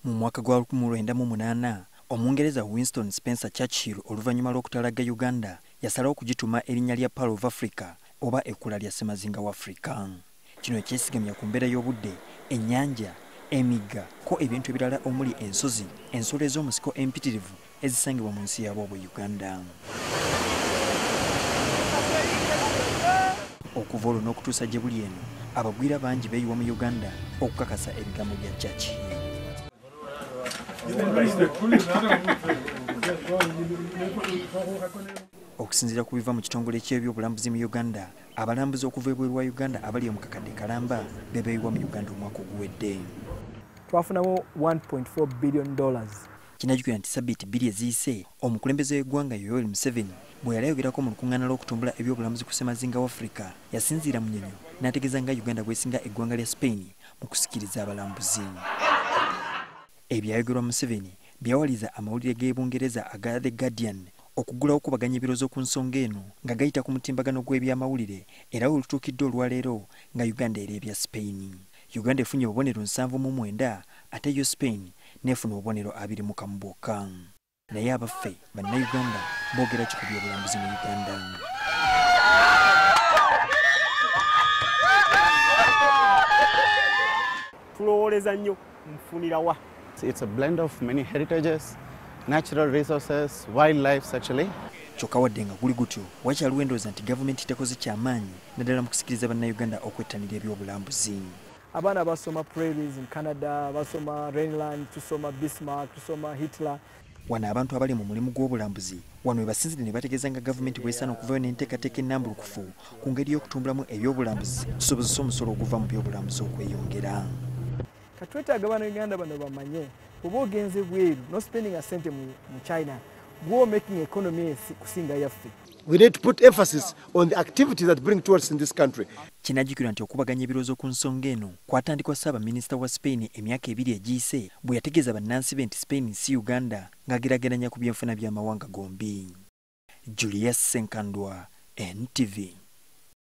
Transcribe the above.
Mu mwaka gwa 1908 Omungereza Winston Spencer Churchill oluvannyuma lw'okutalaga Uganda yasalawo okugituuma erinnya lya Pearl of Africa oba ekkula lya ssemazinga wa Africa. Kino ekyesigamya ku mbeera y'obudde, ennyanja, emigga ko ebintu ebirala omuli ensozi, ensolo ez'omusiko empitirivu ezisangibwa mu nsi yaabwe Uganda. Okuva olwo n'okutuusa gye buli eno, abagwira bangi beeyiwa mu Uganda okukakasa ebigambo bya Churchill. Okusinziira ku biva mu kitongole ky'ebyobulambuzi mu Uganda, abalambuzi okuva ebweru wa Uganda abali mu kakadde kalamba be beeyiwa mu Uganda omwaka oguwedde. Twafunamu $1.4 billion. Kinajjukira nti sabbiiti 2 eziyise omukulembeze w'eggwanga Yoweri Museveni bwe yali ayogerako mu lukuŋŋaana lw'okutumbula ebyobulambuzi ku ssemazinga wa Africa yasinziira Munyonyo n'ategeeza nga Uganda bw'esinga eggwanga lya Spain mu kusikiriza abalambuzi. Ebyayogerwa Museveni byawaliza amawulire g'e Bungereza aga The Guardian okugulawo okubaganya ebirowoozo ku nsonga eno nga gayita ku mutimbagano gw'ebyamawulire era we lutuukidde olwaleero nga Uganda ereebya Spain. Uganda efunye obubonero 79 ate yo Spain n'efuna obubonero 21 bwokka. Naye abaffe bannayuganda boogera ki ku by'obulambuzi mu Uganda? Tulowooleza nnyo nfunirawa. It's a blend of many heritages, natural resources, wildlife actually. Kyokka wadde nga guli gutyo, wakyaliwo endowooza nti gavumenti tekoze kyamaanyi naddala mu kusikiriza bannayuganda okwettanira ebyobulambuzi. Abaana basoma prairies in Canada, basoma Rhineland, tusoma Bismarck, tusoma Hitler. Wano abantu abali mu mulimu gw'obulambuzi wano we basinzidde ne bategeeza nga gavumenti bw'esaana okuvayo n'enteekateeka ennambulukufu ku ngeri y'okutumbulamu ebyobulambuzi kisobozesa omusolo oguva mu byobulambuzi okweyongera. Katwetaaga bannayuganda bano bamanye oba ogenze bweru no spending a cent mu China, go making economy kusinga yaffe. We need to put emphasis on the activities that bring tourists in this country. Kinajjukirwa nti okubaganya ebirowoozo ku nsonga eno kwatandikwa ssaabaminisita wa Spain emyaka 2 egiyise bwe yategeeza bannansi be nti Spain si Uganda ng'ageraageranya ku byenfuna by'amawanga gombi. Julius Senkandwa, NTV.